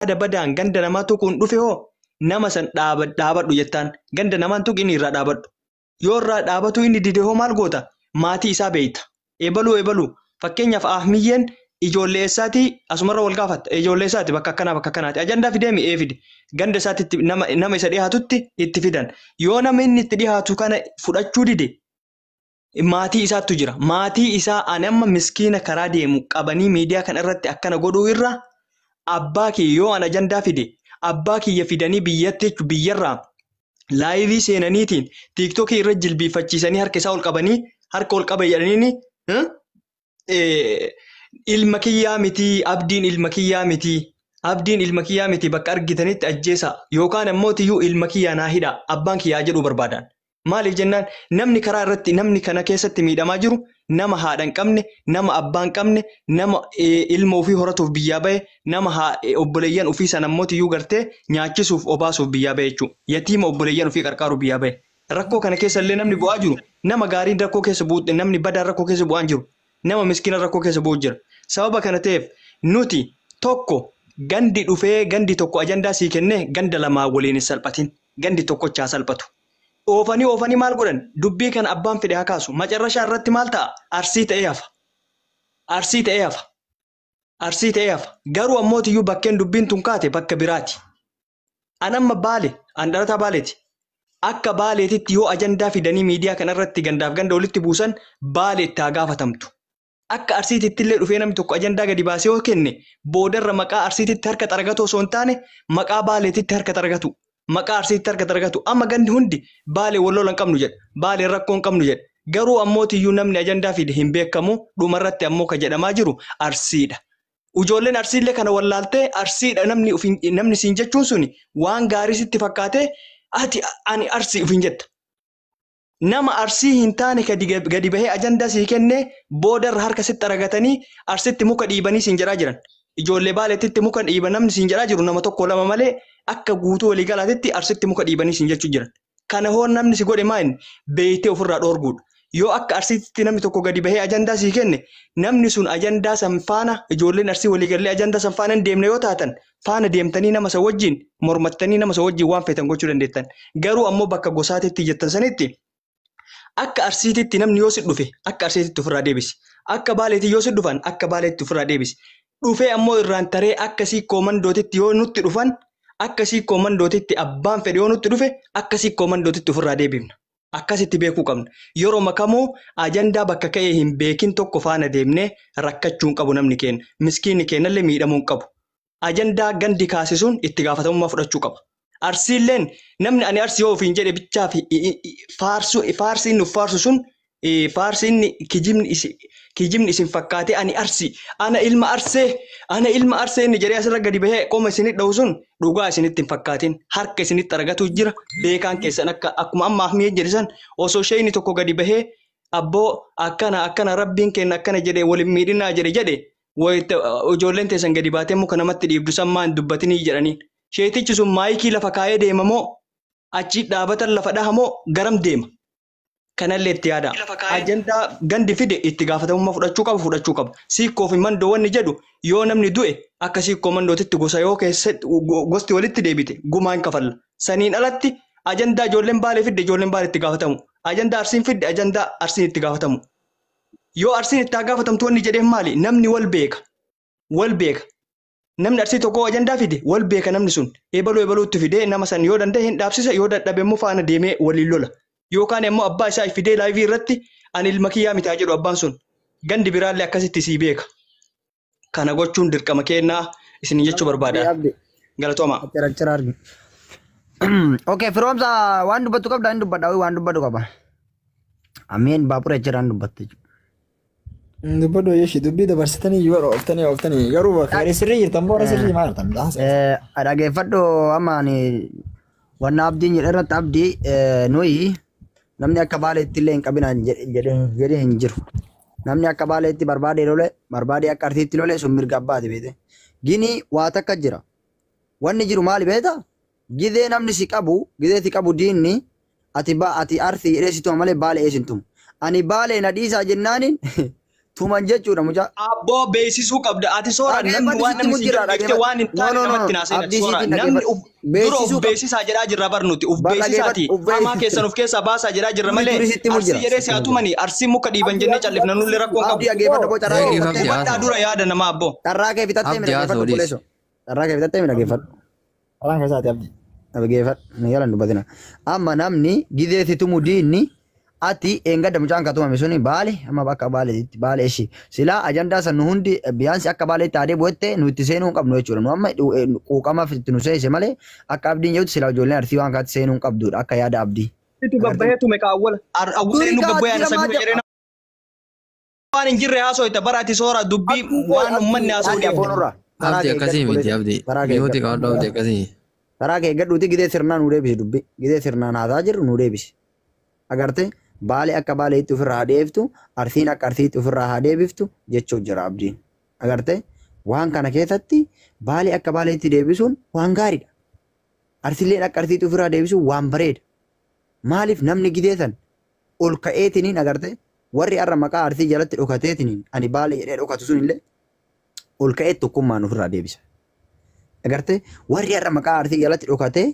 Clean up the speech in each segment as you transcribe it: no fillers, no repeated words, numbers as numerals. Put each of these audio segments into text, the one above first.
Yaada badaan ganda namaa tuquun dhufe hoo nama san dhaabadhu jettaan, ganda namaan tuqi, inni irraa dhaabadhu. Yoo irraa dhaabatu inni dide hoo maal goota? Maatii isaa beeyta. Ebaluu ebaluu, fakkeenyaaf Ahmiyyeen ijoollee eessaatii asumarra wal gaafatta. Ijoollee isaati bakka akkanaa bakka akkanaati. Ajandaa fidee mi'ee fide. Ganda isaatti nama isa dhiyaatutti itti fidan. Yoo nama inni itti dhiyaatu kana fudhachuu dide, maatii isaattu jira. Maatii isaa ani amma miskiina karaa deemu qabanii miidiyaa kana irratti akkana godhuu irra, abbaa kiyya yoo an ajandaa fide abbaa kiyya fidanii biyyatti jechuun biyyarraa live seenaniitiin TikTokii irra jilbiifachiisanii harka isaa ol qabanii, harka ol qaba jedhaniini, "Ilma kiyyaa miti, Abdiin ilma kiyyaa miti, Abdiin ilma kiyyaa miti, bakka argitanitti ajjeesa yookaan ammoo tiyyuu ilma kiyyaa naa hidha abbaan kiyyaa" jedhuu barbaadan. Maaliif jennaan, namni karaa irratti namni kana keessatti miidhamaa jiru nama haadha hin qabne, nama abbaa hin qabne, nama ilma ofii horatuuf biyyaa bahe, nama obboleeyyan ofii sana ammoo tiyyuu gartee nyaachisuuf obaasuuf biyyaa bahe jechuudha. Yatiima obboleeyyan ofii qarqaaruuf biyyaa bahe. Rakkoo kana keessa illee namni bu'aa jiru nama gaariin rakkoo keessa bu'u, namni badaan rakkoo keessa bu'aa hin jiru. Nama miskiina rakkoo keessa bu'u jira. Sababa kana ta'eef nuti tokko gandi dhufee gandi tokko ajandaa sii kennee ganda lamaa waliin hin salphatin. Gandi tokkochaa salphatu. Oofanii oofanii maal godhan? Dubbii kana abbaan fedhe haa kaasu. Macarrashaa irratti maal ta'a? Arsii ta'ee hafa. Arsii ta'ee hafa. Arsii ta'ee hafa. Garuu ammootiyyuu bakkeen dubbiin tun kaate bakka biraati. An amma Baale, an dhalataa Baaleeti. Akka Baaleetitti yoo ajandaa fidanii miidiyaa kanarratti gandaaf ganda walitti buusan, Baale itti haa gaafatamtu. Akka Arsiititti illee dhufee namni tokko ajandaa gadi baasee yoo kenne, boodarra maqaa Arsiititti harka xaragatu osoo hin taane maqaa Baaleetitti harka xaragatu. Maqaa Arsiitti harka xaragatu. Amma gandi hundi Baalee wal lola hin qabnu jedha. Baaleen rakkoo hin qabnu jedha. Garuu ammootiyyuu namni ajandaa fide hin beekamu, dhumarratti ammoo ka jedhamaa jiru Arsiidha. Ijoolleen Arsiillee kana wallaaltee Arsiidha namni ofiin namni siin jechuun suni waan gaarii sitti fakkaatee ati ani Arsii ofiin jetta. Nama Arsii hin taane gadi bahee ajandaa sii kennee boodarra harka sitti aragatanii Arsitti muka dhiibanii siin jedhaa jiran. Ijoollee Baaleetitti muka dhiiba namni siin jedhaa jiru nama tokko lama malee, akka guutuu waliigalaatitti Arsitti muka dhiibanii siin jechuu jiran. Kana hoo namni si godhe maal beeytee ofirraa dhoorguudha. Yoo akka Arsiitti namni tokko gadi bahee ajandaa sii kenne, namni sun ajandaa san faana ijoolleen Arsii waliigallee ajandaa san faana hin deemne yoo taatan, faana deemtanii nama san wajjin mormattanii nama san wajjin waan feetan gochuu dandeettan. Garuu ammoo bakka gosaatitti jettan sanitti akka Arsiititti namni yoo si dhufe akka Arsiititti ofirraa deebisi. Akka Baaleetti yoo si dhufan akka Baaleetti ofirraa deebisi. Dhufee ammoo irraan taree akka Siikkoo Mandootitti yoo nutti dhufan, akka Siikkoo Mandootitti abbaan fedhe yoo nutti dhufe akka Siikkoo Mandootitti ofirraa deebifna. Akkasitti beekuu qabna. Yeroo makamuu ajandaa bakka ka'ee hin beekin tokko faana deemnee rakkachuu hin qabu namni keenya. Miskiinni keenyallee miidhamuu hin qabu. Ajandaa gandi kaasisuun itti gaafatamummaa fudhachuu qaba. Arsiilleen namni ani Arsii yoo ofiin jedhe bichaa fi faarsu, faarsi inni of faarsu sun, faarsi inni kijibni isin fakkaatee ani Arsii, ana ilma Arsee, ana ilma Arsee inni jedhee asirra gadi bahee qoma isinit dha'u sun dhugaa isinitti hin fakkaatin, harka isinitti argatu jira. Beekaan keessan akka akkuma amma Ahmiyee jedhe san, osoo sheeyni tokko gadi bahee abboo akkana akkana rabbiin kenna akkana jedhe waliin miidhinaa jedhe wayita ijoolleen teessan gadi baatee muka namatti dhiibdu san maan dubbatinii jedhanii, sheetichi sun maayikii lafa kaayee deema moo, achi dhaabatan lafa dhaha moo, garam deema? Kanallee itti yaada. Ajandaa gandi fide itti gaafatamummaa fudhachuu qaba, fudhachuu qaba. Siikkoo fi Mandoo wanni jedhu, yoo namni du'e akka Siikkoo Mandootitti gosa yoo keessatti gosti walitti deebite gumaa hin kafalla. Saniin alatti ajandaa ijoolleen Baalee fidde ijoolleen Baalee itti gaafatamu. Ajandaa Arsiin fidde ajandaa Arsiin itti gaafatamu. Yoo Arsiin itti haa gaafatamtu wanni jedheef maali? Namni wal beeka. Wal beeka. Namni Arsii tokko ajandaa fide wal beeka namni sun. Ebaluu ebaluutti fidee nama san yoo danda'e hin dhaabsisa, yoo dadhabe immoo faana deemee waliin lola. Yookaan immoo abbaa isaa fidee live irratti ani ilma kiyyaa mitaa jedhu abbaan sun. Gandi biraallee akkasitti sii beeka. Kana gochuun dirqama kennaa isin jechuu barbaada. Abdi. Galatooma. Achira argi. Okay, Firoomsa, waan dubbattu qabda? Hin dubbadha, waan dubbadhu qaba. Ameen, baabura achirraan dubbatte jechuudha. Dubbadhu yeshi, dubbii dabarsitanii yoo ooftanii ooftanii garuu bakka sirrii jirtan boora sirrii maal jirtan? Dhageeffadhu, amma ani wanna Abdiin jedhe irratti, Abdii, nuyi namni akka Baaleetti illee hin qabinaan jedhee hin jiru. Namni akka Baaleetti barbaade lole, barbaade akka Arsiitti lole, sun mirga abbaati beete. Gini waa takka jira. Wanni jiru maali beeta? Gizee namni si qabu, gizee si qabu diinni, ati ba ati Arsii jedhee si tuma malee Baalee eessin tumu. Ani Baalee na dhiisaa jennaaniin Tuman jechuudha mucaa. Abboo beeksisuu qabda. Ati soora namni Dhaggeeffadhu waan sitti namni si mujjira jedhu waan hin dhaggeeffadhu. No taane no no namatti naaseen ati abdii soora. siitiin Namni dhaggeeffadhu. dura of Beeksisuu qabda. beeksisaa jedhaa jirra bar nuti. Uf Bar beeksisaati. dhaggeeffadhu. Uf Hamaa keessan of keessaa baasaa jedhaa jirra Turi malee turi sitti arsii mujjira. jedhee si Sitti haa mujjira. tumani arsii muka dhiiban jennee callifna nullee rakkoon qabu. Abdii dhaggeeffadhu boo carraa kee Eegi fitattee abdii Hubadhaa haasa'u. dura yaada namaa abboo. carraa kee fitattee Abdii midhageeffadhu haasa'u dhiisi. obboleessoo. Carraa kee fitattee midhageeffadhu. Karaan keessaati abdii. Dhaggeeffadhu ni yalan dubbatina. Amma namni gizee si tumu diinni ati eengadda mucaan ka tumame suni baale amma bakka baaleetti baale ishi silaa ajandaa san nu hundi biyaansi akka baaleetti aadee bu'ette nu itti seenuu hin qabnu jechuudha. Nu amma quuqamaaf itti nu seese malee akka abdiin jedhutti silaa ijoolleen arsii waan kaatti seenuu hin qabdudha akka yaada abdii. Situ Agartee gabbaheetu tume kaawwala. Awwalee durii nu kaa gabbayaan ati isa lamaa bira jedhee waan hin jirre haasoo bara ati soora dubbii Abdii koo waan uummanni abdii haasoo Abdii dhiifte. afoonurraa karaa Abdii kee eeggadhu akkasii miti obboleessa abdii. karaa kee Mi'ooti eeggadhu. qaadhu abdii akkasii. Karaa kee eeggadhuuti gidee sirnaan nu deebisi dubbi gidee sirnaan haasaa jirru nu deebisi. Agartee baalee akka baaleetti ofirraa haa deebiftu arsiin akka arsiitti ofirraa haa deebiftu jechuu jira abdiin. Agartee waan kana keessatti baalee akka baaleetti deebisuun waan gaariidha. Arsiileen akka arsiitti ofirraa deebisuun waan bareeda. Maaliif namni gidee san ol ka'eetiniin agartee warri har'a maqaa arsii jalatti dhokateetiniin ani baalee jedhee dhokatu sun illee ol ka'ee tokkummaan ofirraa deebisa. Agartee warri har'a maqaa arsii jalatti dhokatee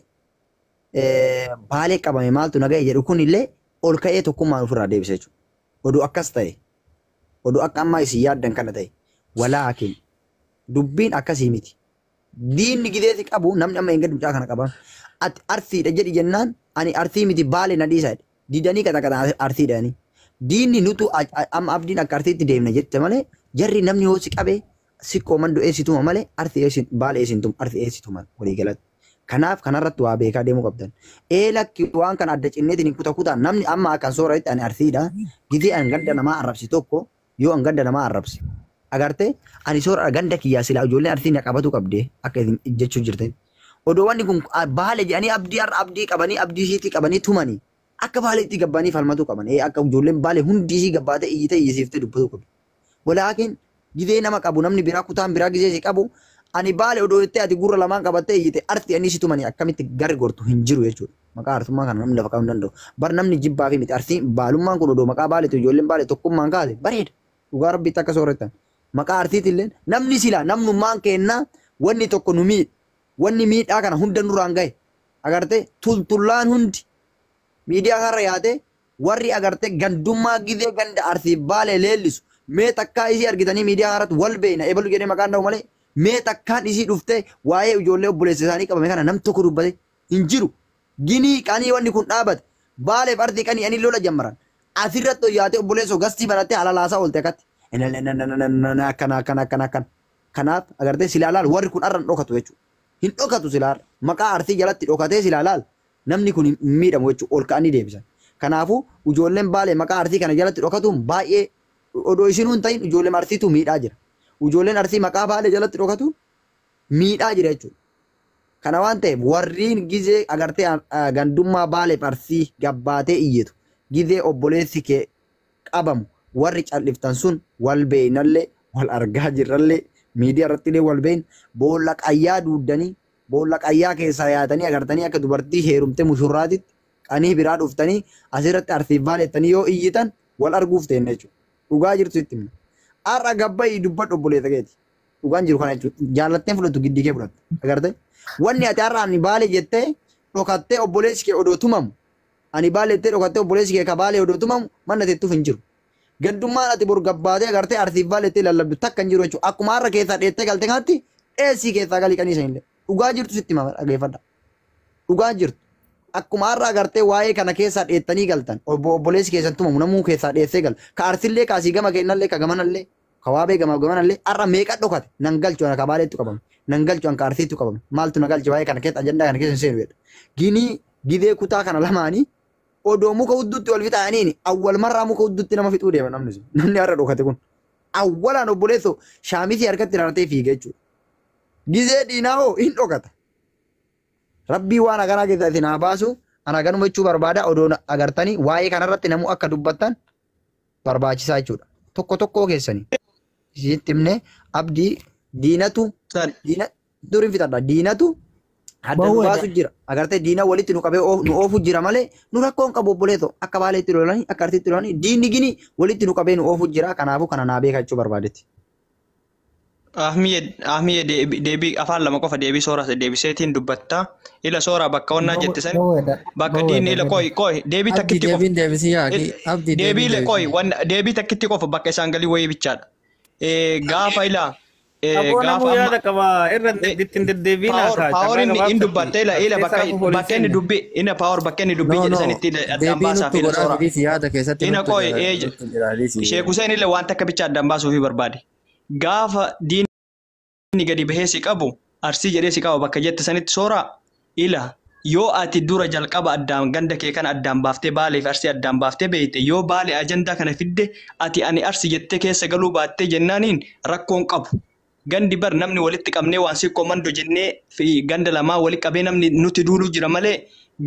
baalee qabame maaltu naga'e jedhu kun illee ol ka'ee tokkummaan ofirraa deebisa jechuudha. Oduu akkas ta'e, oduu akka ammaa isin yaaddan kana ta'e, walaakin dubbiin akkasii miti. Diinni gideeti qabu namni amma hin mucaa kana qaban. Ati arsiidha jedhi jennaan ani arsii miti baalee na dhiisa jedhe. Didanii qaxaqaxan arsiidha jedhanii. Diinni nutu amma abdiin akka arsiitti deemna jette malee jarri namni yoo si qabe siqqoo man du'ee si tuma malee arsii eessin baalee eessin tuma arsii eessi tuma walii galatti. Kanaaf kanarratti waa beekaa deemuu qabdan. Ee lakki waan kana adda cinneetiin kuta kutaan namni amma akkan sooratti ani arsiidha. Gizee an ganda namaa arrabsi tokko yoo an ganda namaa arrabsi. Agartee ani soora ganda kiyyaa silaa ijoolleen arsii na qabatu qabdee akka isin jechuu jirtan. Odoo wanni kun baale jedhanii abdii har'a abdii qabanii abdii isiitti qabanii tumanii akka baale itti gabbanii falmatuu qaban. Ee akka ijoolleen baale hundi isii gabbaatee iyyitee iyyisiiftee dubbatuu qabdi. Walaakin gizee nama qabu namni biraa kutaan biraa gizee si qabu ani baale odoo jettee ati gurra lamaan qabattee iyyite arti ani si tumanii akkamitti garri gortu hin jiru jechuudha. Maqaa arsummaa kana namni lafa qabuu hin danda'u. Bar namni jibbaa fi miti arsiin baalummaan kun odoo maqaa baaleetu ijoolleen baale tokkummaan kaase bareeda. Dhugaa rabbiitti akka soorattan. Maqaa arsiitillee namni silaa namnummaan kennaa wanni tokko nu miidha. Wanni miidhaa kana hunda nurraan gahe. Agartee tultullaan hundi miidiyaa kanarra yaatee warri agartee gandummaa gizee ganda arsii baalee leellisu mee takkaa isii argitanii miidiyaa kanarratti wal beeyna ebalu jedhee maqaan dha'u malee mee takkaan isii dhuftee waa'ee ijoollee obboleessa isaanii qabame kana nam tokko dubbate hin jiru. Ginii qanii wanni kun dhaabate baaleef arsii qanii ani lola jammaran asirratti yaatee obboleessoo gastii banattee halalaasaa oolte akkatti. Akkana akkana akkana akkana. Kanaaf agartee silaa laal warri kun arran dhokatu jechuudha. Hin dhokatu silaa maqaa arsii jalatti dhokatee silaa laal namni kun hin miidhamu jechuudha ol ka'anii deebisan. Kanaafuu ijoolleen baalee maqaa arsii kana jalatti dhokatuun baay'ee odoo isinuu hin ta'in ijoolleen arsiitu miidhaa jira. Ijoolleen arsii maqaa baalee jalatti dhokatuun miidhaa jira jechuudha. Kana waan ta'eef warriin gizee agartee gandummaa baaleef arsii gabbaatee iyyitu gizee obboleessi kee qabamu warri calliftan sun wal beeynallee wal argaa jirrallee miidiyaa irrattillee wal beeyn boolla qayyaa duuddanii boolla qayyaa keessaa yaatanii agartanii akka dubartii heerumte mushurraatitti qanii biraa dhuftanii asirratti arsiif baalettanii yoo iyyitan wal arguuf teenna jechuudha. Dhugaa jirtu itti himna. Har'a gabbayii dubbadhu obboleessa keeti. Dhugaan jiru kana jechuudha. Jaallatteen fudhattu giddii kee fudhatta. Agartee? Wanni ati har'a ani baale jettee dhokattee obboleessi kee odoo tumamu ani baale jettee dhokattee obboleessi kee ka baale odoo tumamu manna teettuuf hin jiru. Gandummaan ati bor gabbaatee agartee arsiif baalettee lallabdu takka hin jiru jechuudha. Akkuma har'a keessaa dheettee galte kanatti dheessii keessaa galii qanii sanillee. Dhugaa jirtu sitti hima dhageeffadha. Dhugaa jirtu. Akkuma har'a agartee waa'ee kana keessaa dheettanii galtan obbo obboleessi keessan tumamu namuu keessaa dheessee gal. Ka arsillee ka asii gama kennallee ka gamanallee ka waabee gama gamanallee har'a meeqa dhokate nan galchu ana ka baaleettu qabame nan galchu ana ka arsiittu qabame maaltu na galche waa'ee kana keessa ajandaa kana keessa hin seenu jedha. Ginii gidee kutaa kana lamaanii odoo muka hudduutti wal fixaaniin awwal marraa muka hudduutti nama fixuu deema namni sun namni har'a dhokate kun awwalaan obboleessoo shaamisii harkatti raratee fiiga jechuudha. Gizee diinaa hoo hin dhokata. Rabbii waan akkanaa keessa isin haa baasu ana ganuma jechuu barbaada odoo agartanii waa'ee kanarratti namuu akka dubbattan barbaachisaa jechuudha. Tokko tokkoo keessanii isinitti himne abdii diinatu diina duriin fixadha diinatu Adda nu baasu jira. Agartee diina walitti nu qabee nu oofu jira malee nu rakkoon qabu obboleeto akka Baaleetti lolanii akka Arsiitti lolanii diinni gini walitti nu qabee nu oofu jira. Kanaafuu kana naa beeka jechuu barbaadetti. Ahmiyye, deebii afaan lama qofa deebii soora deebiseetiin dubbatta. Ila soora bakka onnaa jette san bakka diinni ila qoy qoy deebii Abdi takkitti qofa. deebiin deebisii yaaki. Abdi Deebii deebiin ile qoy deebisii. wan deebii takkitti qofa bakka isaan galii wayii bichaadha. Gaafa ila Aboo gaafa namuu amma yaada qaba irra ittiin deddeebiin Power haasaa power carraa inni in gabaabsatti dubbatte ila ila as bakka keessaa rafuuf waliin bakka inni seenne. dubbii ina power bakka inni dubbii No jedhe no sanitti ila addaan deebii baasaa nuttu fi ila godhaa soora. fidis yaada keessatti Ina nuttu qoy jira nuttu jira Sheek Hussein illee waan takka bicha addaan baasuufii barbaade. Gaafa diinni gadi bahee si qabu Arsii jedhee si qaba bakka jette sanitti soora ila yoo ati dura jalqaba addaan ganda kee kana addaan baaftee Baalee fi Arsii addaan baaftee beeyte yoo Baalee ajandaa kana fidde ati ani Arsii jettee keessa galuu baattee jennaaniin rakkoon qabu. Gandi bar namni walitti qabnee waan siqqoo mando jennee fi ganda lamaa walitti qabee namni nuti duuluu jira malee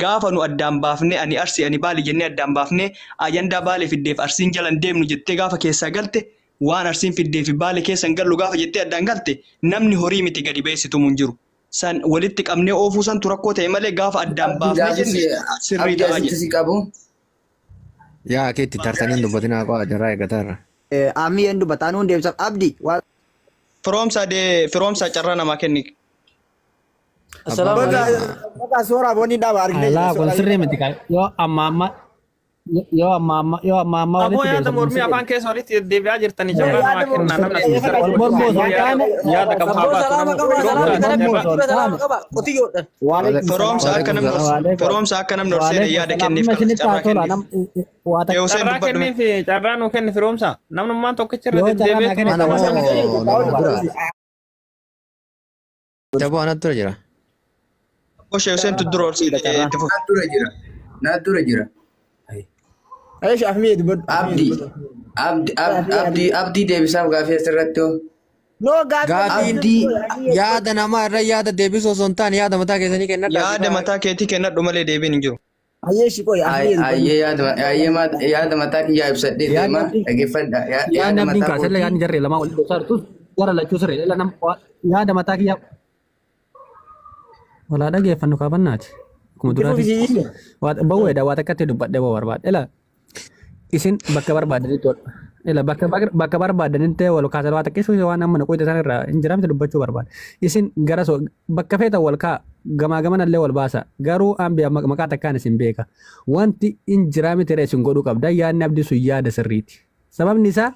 gaafa nu addaan baafnee ani Arsii ani Baale jennee addaan baafnee ajandaa Baalee fiddeef Arsiin jalan deemnu jettee gaafa keessaa galte waan Arsiin fiddee fi Baale keessa hin gallu gaafa jettee addaan galte namni horii miti gadi beessitumu hin jiru. San walitti qabnee oofuu santu rakkoo ta'e malee gaafa addaan Abdi baafnee gaafis jenne sirrii abdi ta'aa asitti jedhe. si qabu. Yaa keetti tarsanii hin dubbatinaa qo'a jarraa eeggatarra. Ahmiyyeen dubbataa nuun deebisaaf abdi waa Firoomsaa dee firoomsaa carraa namaa kenni. Abbaa Bakka balaa. bakka soora aboonni dhaaba argine jira Alaa kun soora. sirrii miti kan yoo amma amma yoo amma amma yoo amma amma Aboo walitti yaada deebisan kun mormii sirrii afaan keessa walitti deddeebi'aa jirtanii carraa Yaada namaa kennaa namni as mormii keessa wal rakkoo mormuu osoo hin yaada taane yaada qabu haa Abboo baatu salaama namu qaba wal salaama firoomsaa kana mormuu osoo dura hin salaama taane qaba qotiyyoodhaan. Firoomsa akka namni waalaikum firoomsa akka namni ol seene waalaikum yaada salaam kenniif amma isinitti carraa haa tola kenniif. nam waa Ee takka Hussein Carraa dubbadhu mee. kenniif carraa nuu kenni firoomsa namnummaan tokkicha irra yoo carraa naa deddeebi'eetuma kenne Ana waa takka moo nama dura. Jaboo anatu dura jira. Obbo Sheek Hussein tu dura ol seene carraa. itti fufi. Naat dura jira. Naat dura jira. Ayesh Ahmiyyee dubbadhu. Ahmiyyee Abdi dubbadhu. abdi abdi abdi deebisaaf gaafii asirratti hoo. No gaafii Gaafiin Abdii yaada namaa irra yaada deebisuu osoo hin taane yaada mataa keessanii kennadhaa Yaada mataa keetii kennadhu malee deebiin hin jiru. Ayesh qoy Ahmiyyee dubbadhu. ayyee yaada ayyee yaada mataa kiyyaa ibsadhee yaadni deema abdii dhaggeeffadha. yaadni Yaada abdiin mataa kaaselle kootii yaadni jarree lamaa walitti dhufaa jirtus warra lachuu sirrii ila nam yaada mataa kiyyaa walaa dhageeffannu kaafannaati akkuma Itti duraati fufisiisne. bawweedha waa takkatti dubbadhee boo barbaade ila isin bakka barbaadanitti wal ila bakka bakka barbaadanitti wal kaasan waa takkisuu waan amma naquu isaan irraa hin jiraamte dubbachuu barbaade isin gara so bakka feetan wal kaa gamaa gamanallee wal baasa garuu ambi maqaa takkaan isin beeka wanti hin jiraamte irra isin godhuu qabda yaadni abdii sun yaada sirriiti sababni isaa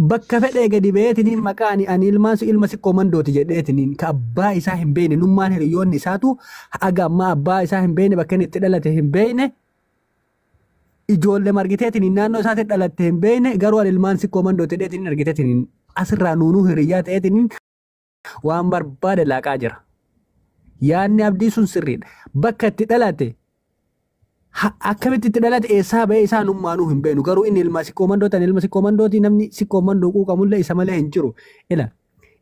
bakka fedhee gadi ba'eetiniin maqaa ani ani ilmaan sun ilma siqqoo mandooti jedheetiniin ka abbaa isaa hin beekne nummaan hiriyoonni isaatu haga ammaa abbaa isaa hin beekne bakka inni itti dhalate hin beekne ijoollee margiteetiniin naannoo isaatti dhalatte hin beekne garuu ani ilmaan siqqoo mandooti jedheetiniin argiteetiniin asirraa nuunuu hiriyyaa ta'eetiniin waan barbaade laaqaa jira. Yaadni abdii sun sirriidha. Bakka itti dhalate akkamitti itti dhalate eessaa ba'ee isaan ummaanuu hin beeknu garuu inni ilma siqqoo mandootan ilma siqqoo mandooti namni siqqoo mandoo quuqamullee isa malee hin jiru. Ila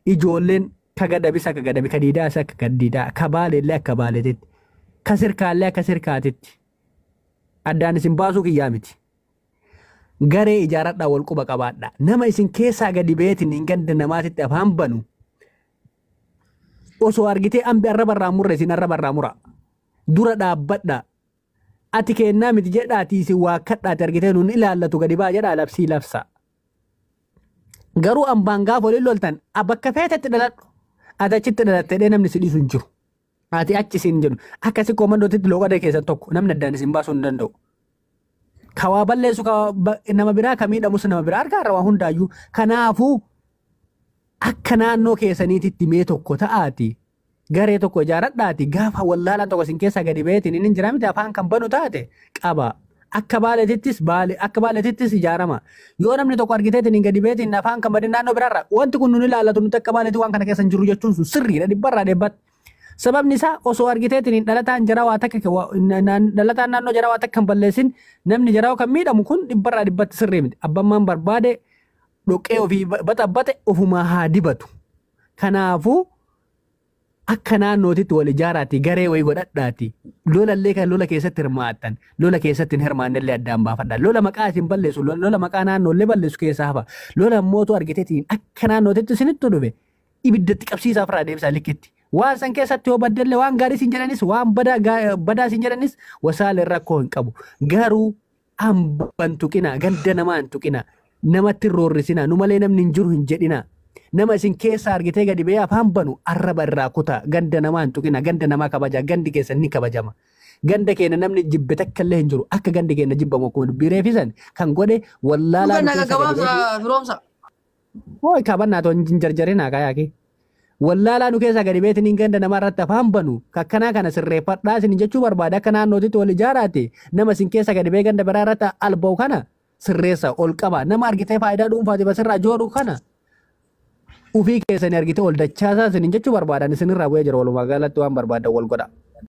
ijoolleen ka gadabis akka gadabi ka diidaas akka ka diidaa ka baaleellee akka baaleetitti ka sirkaallee akka sirkaatitti addaan isin baasuu kiyyaa miti. Garee ijaaradhaa wal quba qabaadha. Nama isin keessaa gadi ba'eetiin hin ganda namaatitti afaan banu osoo argitee ambi arraba irraa murre isin arraba irraa mura. Dura dhaabbadha. Ati kennaa miti jedhaati isin waa kadhaati argitee nun ilaallatu gadi baa jedhaa labsii labsa. Garuu ambaan gaafa waliin loltan bakka feetetti dhaladhu. Ati achitti dhalattee dhee namni si dhiisu hin jiru. Ati achi isin jedhu akkasi koomandootitti looqadee keessan tokko namni addaan isin baasuu hin danda'u. Kawaa balleessu nama biraa ka miidhamus nama biraa harka har'a waa hundaayyuu. Kanaafuu akka naannoo keessaniititti mee tokko ta'aati. Garee tokko ijaaradhaati gaafa wallaalaan tokko isin keessaa gadi ba'eetiin inni hin jira miti afaan kan banu taate qaba. Akka baaleetittis baale akka baaleetittis ijaarama. Yoo namni tokko argiteetiin hin gadi ba'eetiin afaan kan bade naannoo biraarra wanti kun nun ilaallatu nuti akka baaleetti waan kana keessa hin jiru jechuun sun sirriidha dhibbarraa dhibbatti. Sababni isaa osoo argiteetiin hin dhalataan jara waa takka dhalataan naannoo jara waa takka hin balleessin namni jara kan miidhamu kun dhibbarraa dhibbatti sirrii miti. Abbammaan barbaade dhoqqee ofii baxabbate ofumaa haa dibatu. Kanaafuu akka naannootitti wal ijaaraati garee wayii godhadhaati lolallee kan lola keessatti hirmaattan lola keessatti hin hirmaannellee addaan baafadha lola maqaa isin balleessu lola maqaa naannoollee balleessu keessaa hafa lola mootu argiteetiin akka naannootitti isinitti dhufe ibiddatti qabsiisaa ofirraa deebisaa likkitti Waan san keessatti yoo baddellee waan gaarii sin jedhanis waan badaa badaa sin jedhanis wasaalee rakkoo hin qabu. Garuu hamba hin tuqina, ganda namaa hin tuqina, namatti hin roorrisina, nu malee namni hin jiru hin jedhina. Nama isin keessa argitee gadi ba'ee afaan banu arraba irraa kutaa, ganda namaa hin tuqina, ganda namaa kabaja, gandi keessan ni kabajama. Ganda keenya namni jibbe takka illee hin jiru. Akka gandi keenya jibbamu akkuma dubbii reefisan kan godhe wallaalaa nu Dhuga keessa gadi ba'ee gabaabsa firoomsa. Hooy kabannaa toon hin jarjarinaa kaayaaki. Wallaalaa nu keessa gadi beetiniin ganda namaa irratti afaan banu kakkanaa kana sirreeffadhaa isin jechuu barbaada. Akka naannootitti wal ijaaraate nama isin keessa gadi bee ganda biraa irratti alba'u kana sirreessa ol qaba. Nama argitee faayidaa dhuunfaatiif asirraa jooru kana ufii keessanii argitee ol dachaasaa isin jechuu barbaadan isinirraa bu'ee jira. Walumaa galatti waan barbaadan wal godha.